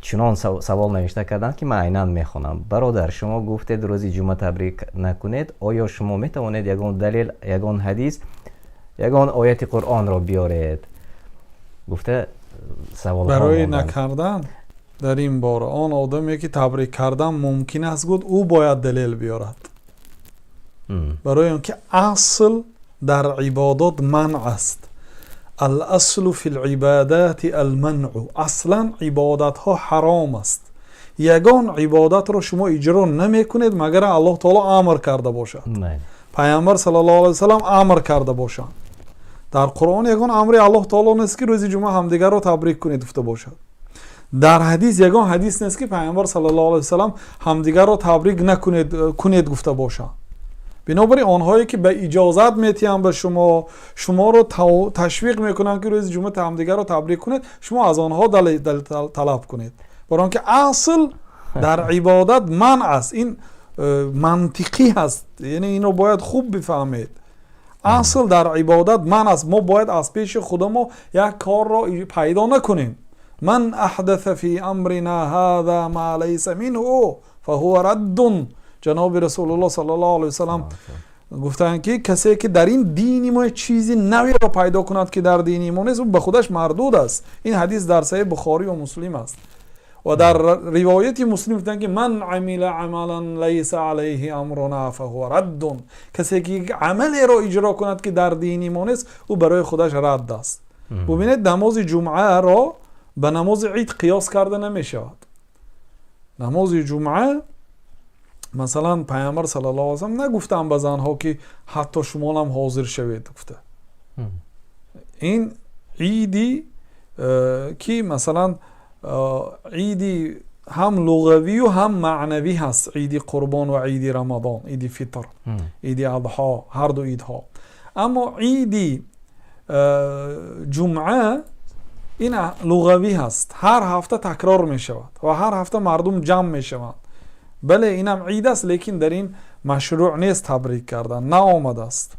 Чунон савол навишта карданд, ки ман айнан мехонам: «Бародар, шумо гуфтед, рӯзи ҷумъа табрик накунед. Оё шумо метавонед ягон далел, ягон ҳадис, ягон ояти Қуръонро биёред?» гуфта савол. Барои накардан дар ин бора, он одаме ки табрик кардан мумкин аст гуфт, ӯ бояд далел биёрад, барои он ки асл дар ибодот манъ аст. الأصل في العبادات المنع. Аслан ибодатҳо ҳаром аст. Ягон ибодатро шумо иҷро намекунед, магар Аллоҳ таоло амр карда бошад, Пайғамбар саллаллоҳу алайҳи васаллам амр карда бошанд. Дар Қуръон ягон амри Аллоҳ таоло нест, ки рӯзи ҷумъа ҳамдигарро табрик кунед гуфта бошад. Дар ҳадис ягон ҳадис нест, ки Пайғамбар саллаллоҳу алайҳи васаллам ҳамдигарро табрик накунед, кунед гуфта бошанд. Бинобар ин онҳое ки ба иҷозат метиҳанд ба шумо, шуморо ташвиқ мекунанд, ки рӯзи ҷумъа ҳамдигарро табрик кунед, шумо аз онҳо далел талаб кунед, барои он ки асл дар ибодат манъ аст. Ин мантиқӣ ҳаст, яъне инро бояд хуб бифаҳмед. Асл дар ибодат манъ аст. Мо бояд аз пеши худамо як корро пайдо накунем. من أحدث في أمرنا هذا ما ليس منه فهو رد. Ҷаноби Расулуллоҳ саллаллоҳу алайҳи васаллам гуфтанд, ки касе ки дар ин дини мо чизи наверо пайдо кунад, ки дар дини мо нест, ӯ ба худаш мардуд аст. Ин ҳадис дар Саҳеҳи Бухорию Муслим аст. Ва дар ривояти Муслим гуфтанд, ки من عمل عملا ليس عليه أمرنا فهو رد. Касе ки амалеро иҷро кунад, ки дар дини мо нест, ӯ барои худаш радд аст. Бубинед, намози ҷумъаро ба намози ид қиёс карда намешавад. Намози ҷумъа, масалан, Пайғамбар саллаллоҳу алайҳи васаллам нагуфтанд ба занҳо, ки ҳатто шумонам ҳозир шавед гуфта. Ин иди ки, масалан, иди ҳам луғавию ҳам маънавӣ ҳаст, Иди Қурбон ва Иди Рамадон, Иди Фитр, Иди Адҳо, ҳарду идҳо. Аммо Иди Ҷумъа ин луғавӣ ҳаст, ҳар ҳафта такрор мешавад ва ҳар ҳафта мардум ҷамъ мешаванд. Бале, инам ид аст, лекин дар ин машрӯъ нест табрик кардан, наомадааст.